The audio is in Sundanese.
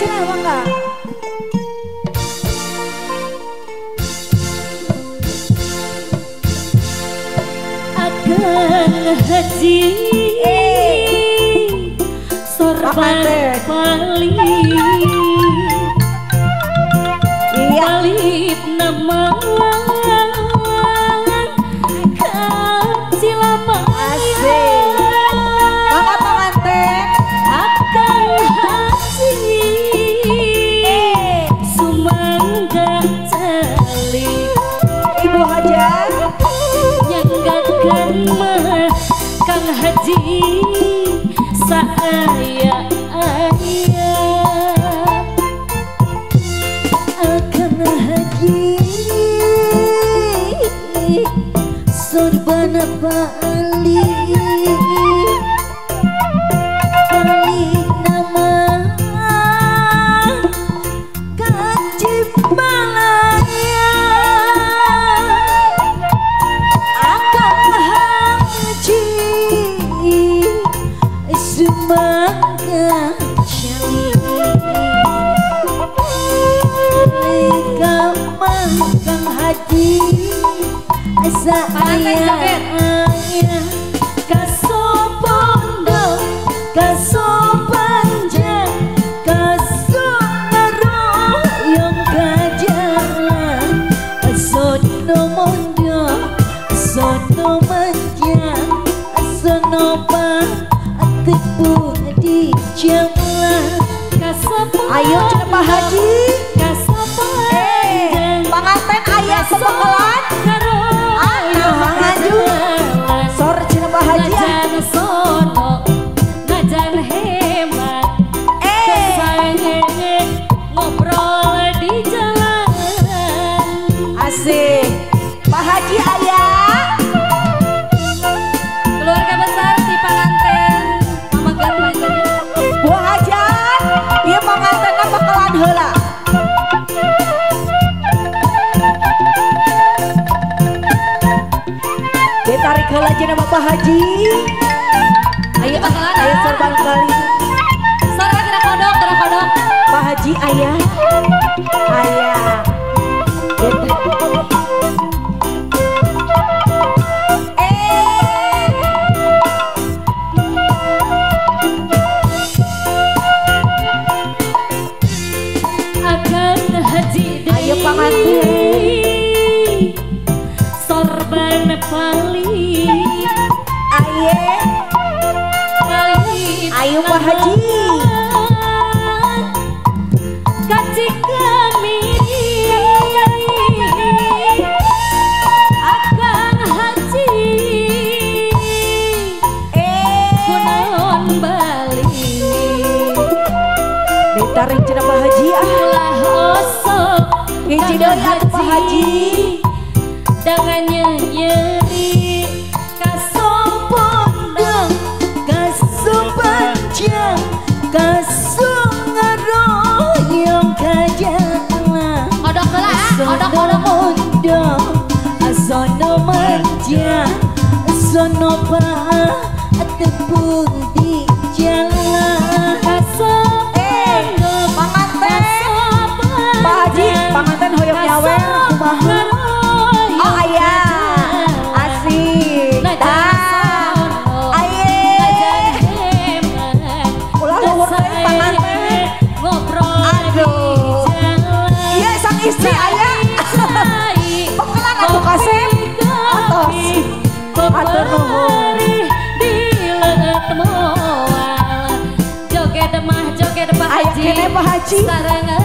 cenah mangga. Akang Haji sorban Bali Bali nama Kang Haji saaya aya Akang Haji sorban Bali Bali nama Kacimbalaya Akang Haji sumangga cali Kang Haji saaya kasopondo kasopanjang kasonaroyong kajalan sono mondo sono manjang sono tepung di jalan. Ayo cenah Pak Haji panganten aya pembekelan maju sor cenah Pak Haji najan sono najan hemat kesayangan ngobrol di jalan asik Pak Haji aya keluarga besar di panganten Mama Bu Hajar ieu pangantenna bekelan heula. Ditarik heula cenah Bapak Haji. Ayo bekelan aya sorban kali. Sorban kena kodok, kena kodok. Pak Haji aya. Aya. Ayo panganten sorban Bali aye ayo Pak Haji kaci kemiri Akang Haji kunaon Bali ditarik cenah Pak Haji ah ulah osok hiji deui atuh Pak Haji dengan nyeri kasopondong kasopanjang kasongaroyong kajalan odok heula odok odok mondo sono manja sono tepung di jalan kasopondong panganten Pak Haji panganten hoyong nyawer kumaha. Oh aya asik tah aye ulah luhur deui panganten aduh ieu sang istri aya bekelan atuh kasep atos atur nuhun joget mah joget Pak aya Haji kene Pak Haji sareng